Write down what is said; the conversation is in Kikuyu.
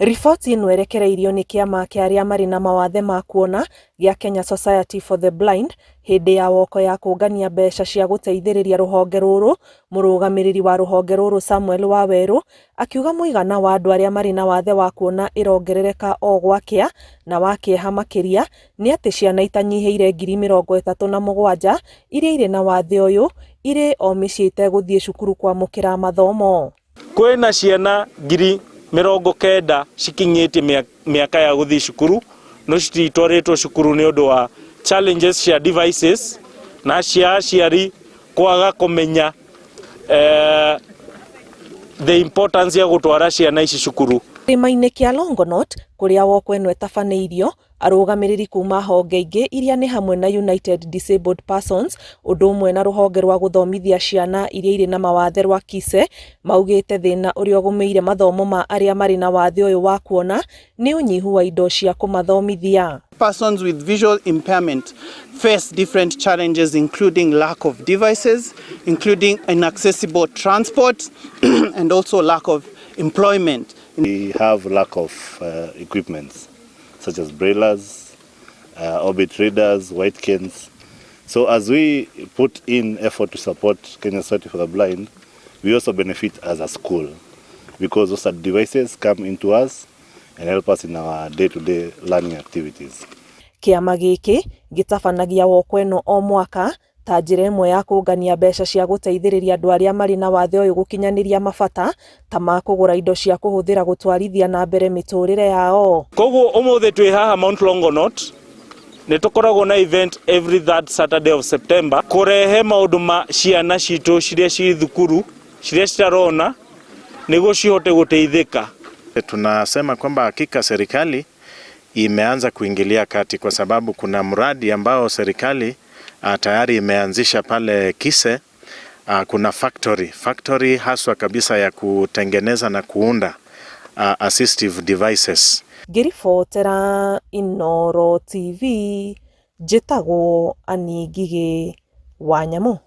Riboti ĩno ĩrekereirio nĩ kĩama kĩa arĩa marĩ na mawathe ma kuona gĩa Kenya Society for the Blind hĩndĩ ya woko ya kũngania mbeca cia gũteithĩrĩria rũhonge rũrũ. Mũrũgamĩrĩri wa rũhonge rũrũ Samuel Wawerũ akiuga mũigana wa andũ arĩa marĩ na wathe wa kuona ĩrongerereka o gwakĩa, na wa kĩeha makĩria nĩ atĩ ciana itanyihĩire 37,000 iria irĩ na wathe ũyũ irĩ o mĩciĩ itegũthiĩ cukuru kwamũkĩra mathomo. Kwĩna ciana 90,000 cikinyĩtie mĩaka ya gũthiĩ cukuru no cititwarĩtwo cukuru nĩ ũndũ wa challenges cia devices na cia aciari kwaga kũmenya eh, the importance ya gũtwara ciana ici cukuru. Kĩrĩma-inĩ kĩa Longonot kũrĩa woko ĩno ĩtabanĩirio, arũgamĩrĩri kuma honge ingĩ iria nĩ hamwe na United Disabled Persons ũndũ ũmwe na rũhonge rwa gũthomithia ciana iria irĩ na mawathe rwa KISE maugĩte thĩna ũrĩa ũgũmĩire mathomo ma arĩa marĩ na wathe ũyũ wa kuona nĩ ũnyihu wa indo cia kũmathomithia. Persons with visual impairment face different challenges, including lack of devices, including inaccessible transport, and also lack of employment. We have lack of equipment such as braillers, orbit readers, white canes. So as we put in effort to support Kenya Society for the Blind, we also benefit as a school because those are devices come into us and help us in our day-to-day learning activities. Kĩama gĩkĩ gĩtabanagia woko ĩno o mwaka ta njĩra ĩmwe ya kũngania mbeca cia gũteithĩrĩria andũ arĩa marĩ na wathe ũyũ gũkinyanĩria mabata ta ma kũgũra indo cia kũhũthĩra gũtwarithia na mbere mĩtũrĩre yao. Koguo ũmũthĩ twĩ haha Mount Longonot nĩ tũkoragwo na event every third Saturday of September kũrehe maũndũ ma ciana citũ ciria ci thukuru ciria citarona nĩguo cihote gũteithĩka. Tunasema kwamba hakika serikali imeanza kuingilia kati kwa sababu kuna mradi ambao serikali tayari imeanzisha pale Kise. Kuna factory haswa kabisa ya kutengeneza na kuunda assistive devices. Ngĩribotera Inooro TV, njĩtagwo Annie Ngigĩ wa Nyamũ.